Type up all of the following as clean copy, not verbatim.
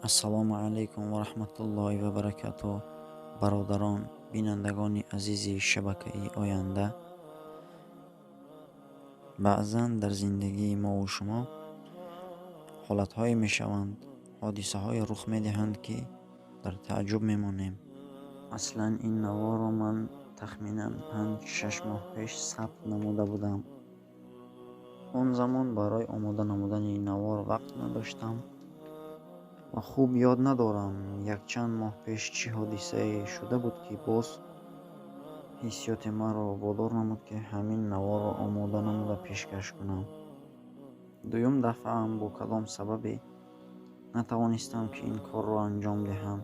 Ассалому алайкум ва раҳматуллоҳи ва баракатуҳ. Бародарон, бинандагони азизи шабакаи Оянда, баъзан дар зиндагии мову шумо ҳолатҳое мешаванд, ҳодисаҳое рух медиҳанд, ки дар тааҷҷуб мемонем. Аслан ин наворро ман тахминан 5-6 моҳ пеш сабт намуда будам. Он замон барои омода намудани навор вақт надоштам ва хуб ёд надорам, якчанд моҳ пеш чӣ ҳодисае шуда буд, ки боз ҳиссиёти маро водор намуд, ки ҳамин наворро омода намуда пешкаш кунам. Дуюм дафъаам бо кадом сабабе натавонистам, ки ин корро анҷом диҳам.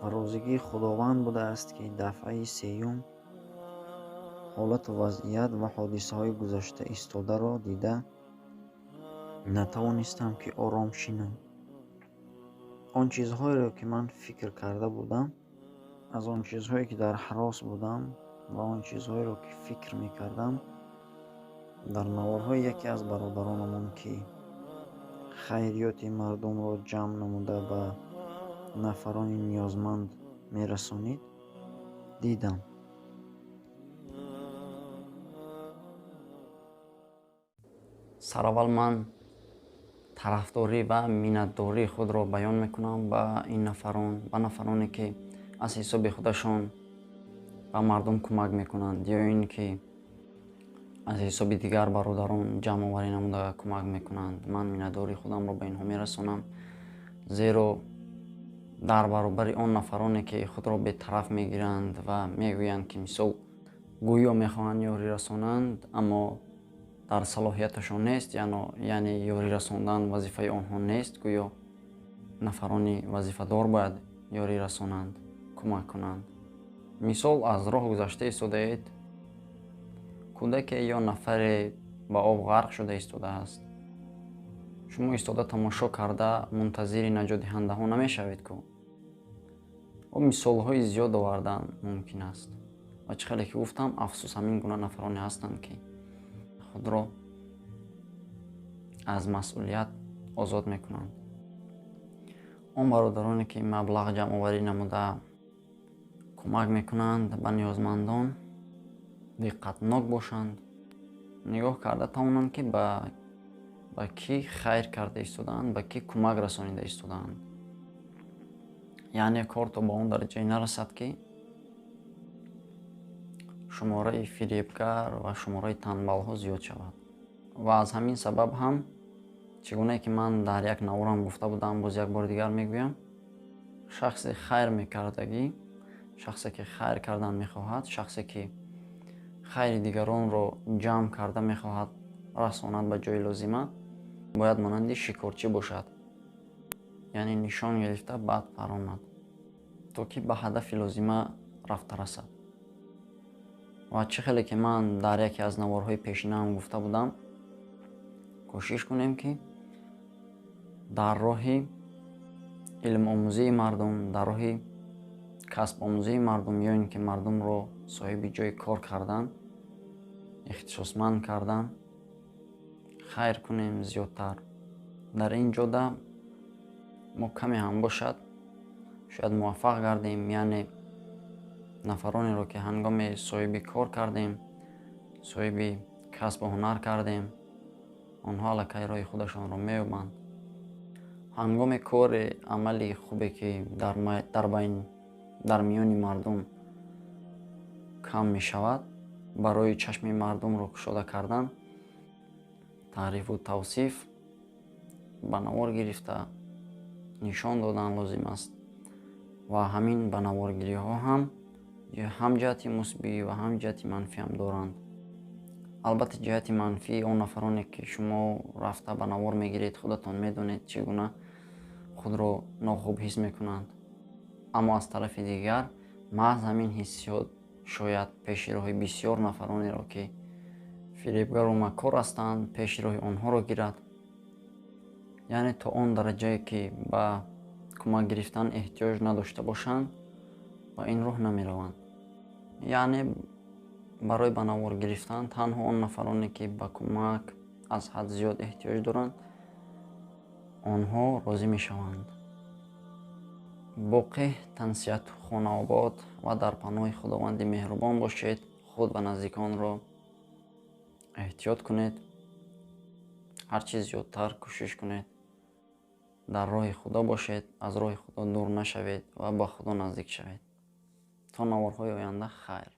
Ва розигии Худованд будааст, ки дафъаи сеюм ҳолату вазъият ва ҳодисаҳои гузашта истодаро дида натавонистам, ки ором шинам. Он чизҳоеро, ки ман фикр карда будам, аз он чизҳое, ки дар ҳарос будам ва он чизҳоеро, ки фикр мекардам, дар наворҳои яке аз бародаронамон, ки хайриёти мардумро ҷамъ намуда ба нафарони ниёзманд мерасонид, дидам. Сараввал ман тарафдорӣ ва миннатдории худро баён мекунам ба ин нафарон, ба нафароне, ки аз ҳисоби худашон ба мардум кӯмак мекунанд ё ин ки аз ҳисоби дигар бародарон ҷамъоварӣ намуда кӯмак мекунанд. Ман миннатдории худамро ба инҳо мерасонам, зеро дар баробари он нафароне, ки худро бетараф мегиранд ва мегӯянд, ки мисол гӯё мехоҳанд ёрӣ расонанд, аммо дар салоҳияташон нест, яъне ёрӣ расондан вазифаи онҳо нест, гӯё нафарони вазифадор бояд ёрӣ расонанд, кӯмак кунанд. Мисол, аз роҳ гузашта истодаед, кӯдаке ё нафаре ба об ғарқ шуда истодааст. Шумо истода тамошо карда мунтазири наҷотдиҳандаҳо намешавед ку. О мисолҳои зиёд овардан мумкин аст. Ва чӣ хеле ки гуфтам, афсӯс, ҳамин гуна нафароне ҳастанд, ки худро аз масъулият озод мекунанд. Он бародароне, ки маблағ ҷамъоварӣ намуда кӯмак мекунанд ба ниёзмандон, диққатнок бошанд, нигоҳ карда тавонанд, ки ба кӣ хайр карда истодаанд, ба кӣ кӯмак расонида истодаанд. Яъне кор то ба он дараҷае нарасад, ки шумораи фиребгар ва шумораи танбалҳо зиёд шавад. Ва аз ҳамин сабаб ҳам, чӣ гунае ки ман дар як наворам гуфта будам, боз як бори дигар мегӯям, шахси хайр мекардагӣ, шахсе ки хайр кардан мехоҳад, шахсе ки хайри дигаронро ҷамъ карда мехоҳад расонад ба ҷои лозима, бояд монанди шикорчӣ бошад, яъне нишон гирифта баъд паронад, то ки ба ҳадафи лозима рафта расад. Ва чӣ хеле ки ман дар яке аз наворҳои пешинаам гуфта будам, кӯшиш кунем, ки дар роҳи илмомӯзии мардум, дар роҳи касбомӯзии мардум ё ин ки мардумро соҳиби ҷои кор кардан, ихтисосманд кардан, хайр кунем зиёдтар. Дар ин ҷода мо каме ҳам бошад шояд муваффақ гардем, яъне нафаронеро, ки ҳангоме соҳиби кор кардем, соҳиби касбу ҳунар кардем, онҳо аллакай роҳи худашонро меёбанд. Ҳангоме кори амали хубе, ки дар миёни мардум кам мешавад, барои чашми мардумро кушода кардан, таърифу тавсиф ба навор гирифта нишон додан лозим аст. Ва ҳамин ба наворгириҳо ҳам ҷиҳати мусбӣ ва ҳам ҷиҳати манфӣ ҳам доранд. Албатта, ҷиҳати манфии он нафароне, ки шумо рафта ба навор мегиред, худатон медонед, чӣ гуна худро нохуб ҳис мекунанд. Аммо аз тарафи дигар маҳз ҳамин ҳиссиёт шояд пеши роҳи бисёр нафаронеро, ки фиребгару маккор ҳастанд, пеши роҳи онҳоро гирад. Яъне то он дараҷае, ки ба кӯмак гирифтан эҳтиёҷ надошта бошанд, ба ин роҳ намераванд. Яъне барои ба навор гирифтан танҳо он нафароне, ки ба кӯмак аз ҳад зиёд эҳтиёҷ доранд, Онҳо розӣ мешаванд. Боқӣ тансиҳату хонаобод ва дар паноҳи Худованди меҳрубон бошед. Худ ва наздиконро эҳтиёт кунед, ҳар чиз зиёдтар кӯшиш кунед, дар роҳи Худо бошед, аз роҳи Худо дур нашавед ва ба Худо наздик шавед. То наворҳои оянда, хайр.